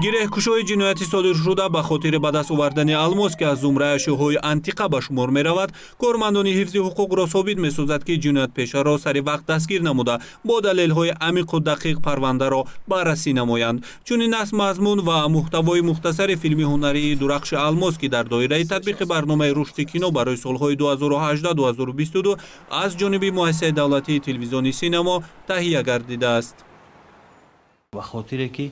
Гиреҳкушои ҷинояти содиршуда ба хотири ба даст овардани алмос, ки аз зумраи ашёҳои антиқа ба шумор меравад, кормандони ҳифзи ҳуқуқро собит месозад, ки ҷиноятпешаро сари вақт дастгир намуда, бо далелҳои амиқу дақиқ парвандаро баррасӣ намоянд. Чунин аст мазмун ва муҳтавои мухтасари филми ҳунарии «Дурахши алмос», ки дар доираи татбиқи барномаи рушди кино барои солҳои 2018-2022 аз ҷониби муассисаи давлатии телевизиони синамо таҳия гардидааст. Ба хотире ки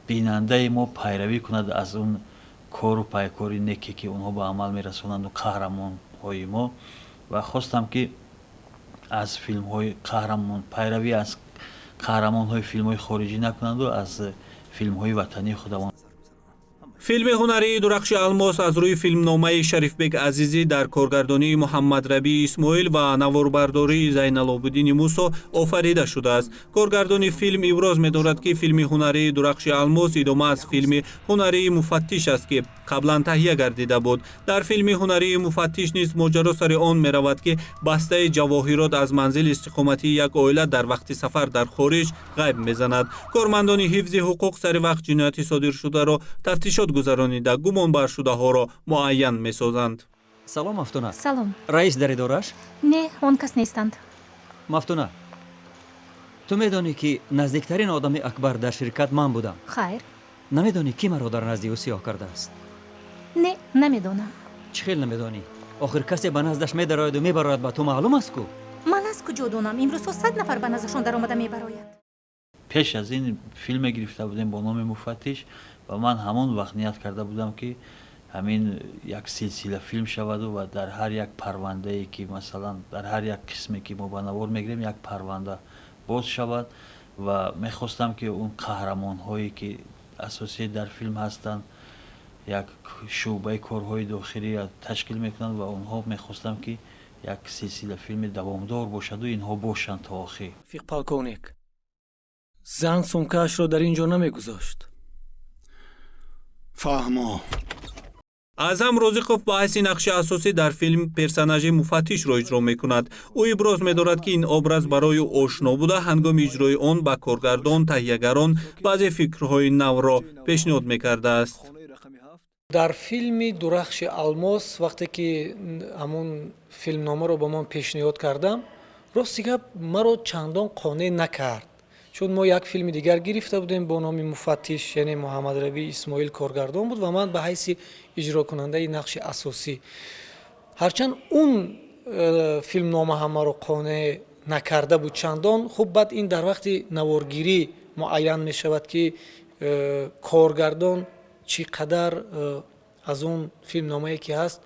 бинандаи мо пайравӣ кунад аз он кору пайкори неке, ки онҳо ба амал мерасонанду қаҳрамонҳои мо, ва хостам, ки аз филмҳои қаҳрамон пайравӣ аз қаҳрамонҳои филмҳои хориҷӣ накунанду аз филмҳои ватании худамон. Филми ҳунарии «Дурахши алмос» аз рӯи филмномаи Шарифбек Азизӣ дар коргардонии Муҳаммадрабӣ Исмоил ва наворбардории Зайналобиддини Мусо офарида шудааст. Коргардони филм иброз медорад, ки филми ҳунарии «Дурахши алмос» идома аз филми ҳунарии «Муфаттиш» аст, ки қаблан таҳия гардида буд. Дар филми ҳунарии «Муфаттиш» низ моҷаро сари он меравад, ки бастаи ҷавоҳирот аз манзили истиқоматии як оила дар вақти сафар дар хориҷ ғайб мезанад. Кормандони ҳифзи ҳуқуқ сари вақт ҷинояти содиршударо тафтишот гузаронида, гумонбаршудаҳоро муайян месозанд. Салом, Мафтуна. Салом. Раис дар идораш? Не, он кас нестанд. Мафтуна, ту медонӣ, ки наздиктарин одами Акбар дар ширкат ман будам. Хайр. Намедонӣ, ки маро дар назди ӯ сиёҳ кардааст? Не, намедонам. Чӣ хел намедонӣ? Охир касе ба наздаш медарояду мебарояд, ба ту маълум аст ку? Ман аз куҷо донам? Имрӯзҳо 100 нафар ба наздашон даромада мебарояд. Пеш аз ин филме гирифта будем бо номи «Муфаттиш», ва ман ҳамон вақт ният карда будам, ки ҳамин як силсила филм шаваду ва дар ҳар як парвандае, ки масалан дар ҳар як қисме, ки мо ба навор мегирем, як парванда боз шавад, ва мехостам, ки он қаҳрамонҳое, ки асосӣ дар филм ҳастанд, як шӯъбаи корҳои дохилӣ ташкил мекунанд, ва онҳо мехостам, ки як силсила филми давомдор бошаду инҳо бошанд то охир. Рафиқ полковник, зан сумкаашро дар ин ҷо намегузошт. Фаҳмо. Аъзам Розиқов ба ҳайси нақши асосӣ дар филм персонажи муфаттишро иҷро мекунад. Ӯ иброз медорад, ки ин образ барои ӯ ошно буда, ҳангоми иҷрои он ба коргардон, таҳиягарон баъзе фикрҳои навро пешниҳод мекардааст. Дар филми «Дурахши алмос», вақте ки ҳамун филмномаро ба ман пешниҳод кардам, рости гап, маро чандон қонеъ накард, чун мо як филми дигар гирифта будем бо номи «Муфаттиш», яъне Муҳаммадрабӣ Исмоил коргардон буд ва ман ба ҳайси иҷрокунандаи нақши асосӣ. Ҳарчанд он филмнома ҳам маро қонеъ накарда буд чандон хуб, баъд ин дар вақти наворгирӣ муайян мешавад, ки коргардон чӣ қадар аз он филмномае, ки ҳаст,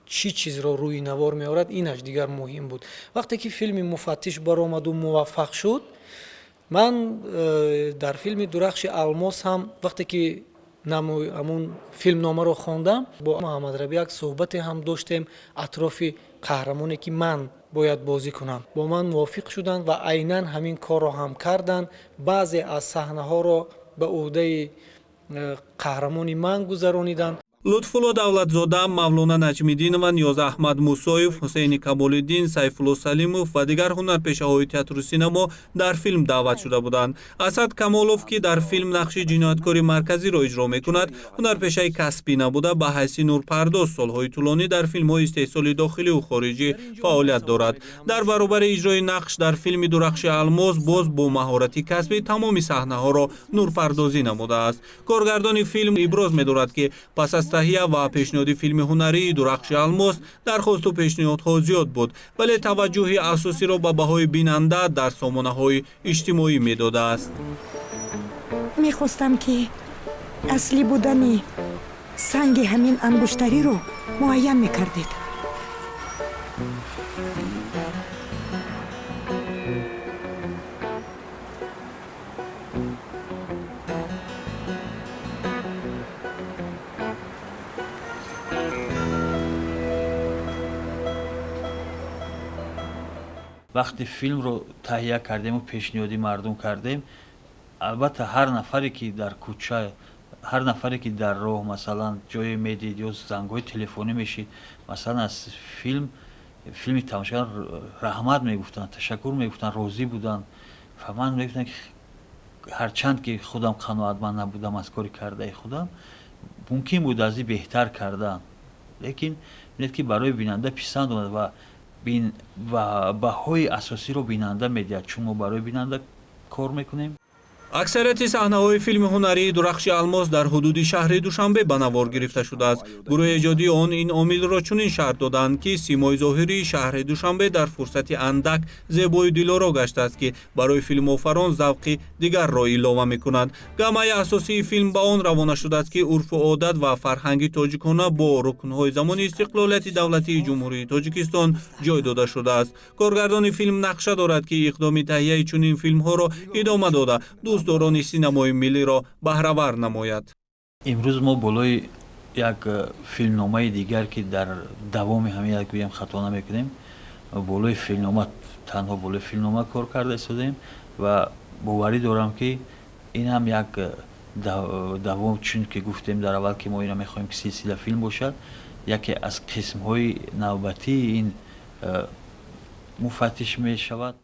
чӣ чизро рӯи навор меорад. Инаш дигар муҳим буд. Вақте ки филми «Муфаттиш» баромаду муваффақ шуд, ман дар филми «Дурахши алмос» ҳам, вақте ки ҳамун филмномаро хондам, бо Муҳаммадрабӣ як суҳбате ҳам доштем атрофи қаҳрамоне, ки ман бояд бозӣ кунам. Бо ман мувофиқ шуданд ва айнан ҳамин корро ҳам карданд. Баъзе аз саҳнаҳоро ба ӯҳдаи қаҳрамони ман гузарониданд. Лутфулло Давлатзода, Мавлона Наҷмиддинова, Ниёзаҳмад Мусоев, Ҳусейни Камолиддин, Сайфулло Салимов ва дигар ҳунарпешаҳои театру синамо дар филм даъват шуда буданд. Асад Камолов, ки дар филм нақши ҷинояткори марказиро иҷро мекунад, ҳунарпешаи касбӣ набуда, ба ҳайси нурпардоз солҳои тӯлонӣ дар филмҳои истеҳсоли дохиливу хориҷӣ фаъолият дорад. Дар баробари иҷрои нақш дар филми «Дурахши алмос» боз бо маҳорати касбӣ тамоми саҳнаҳоро нурпардозӣ намудааст. Коргардони филм иброз медорад, ки пас аз таҳия ва пешниҳоди филми ҳунарии «Дурахши алмос» дархосту пешниҳодҳо зиёд буд, вале таваҷҷӯҳи асосиро ба баҳои бинанда дар сомонаҳои иҷтимоӣ медодааст. Мехостам, ки аслӣ будани санги ҳамин ангуштариро муайян мекардед. Вақте филмро таҳия кардему пешниҳоди мардум кардем, албатта, ҳар нафаре, ки дар кӯча, ҳар нафаре, ки дар роҳ, масалан, ҷое медид ё зангҳои телефонӣ мешид, масалан, аз филми тамошо раҳмат мегуфтанд, ташаккур мегуфтанд, розӣ буданд ва ман мегуфтанд, ки Ҳарчанд ки худам қаноатманд набудам аз кори кардаи худам, мумкин буд аз ин беҳтар кардан, лекин бинед, ки барои бинанда писанд омад ва баҳои асосиро бинанда медиҳад, чун мо барои бинанда кор мекунем. Аксарияти саҳнаҳои филми ҳунарии «Дурахши алмос» дар ҳудуди шаҳри Душанбе ба навор гирифта шудааст. Гурӯҳи эҷодии он ин омилро чунин шарҳ доданд, ки симои зоҳирии шаҳри Душанбе дар фурсати андак зебою дилоро гаштааст, ки барои филмофарон завқи дигарро илова мекунад. Гаммаи асосии филм ба он равона шудааст, ки урфу одат ва фарҳанги тоҷикона бо рукнҳои замони истиқлолияти давлатии Ҷумҳурии Тоҷикистон ҷой дода шудааст. Коргардони филм нақша дорад, ки иқдоми таҳияи чунин филмҳоро идома дода, дӯстдорони синамои миллиро баҳравар намояд. Имрӯз мо болои як филмномаи дигар, ки дар давоми ҳамин як гӯям хато намекунем, болои филмнома, танҳо болои филмнома кор карда истодаем ва боварӣ дорам, ки ин ҳам як давом, чун ки гуфтем дар аввал, ки мо инро мехоҳем, ки силсила филм бошад, яке аз қисмҳои навбатии ин «Муфаттиш» мешавад.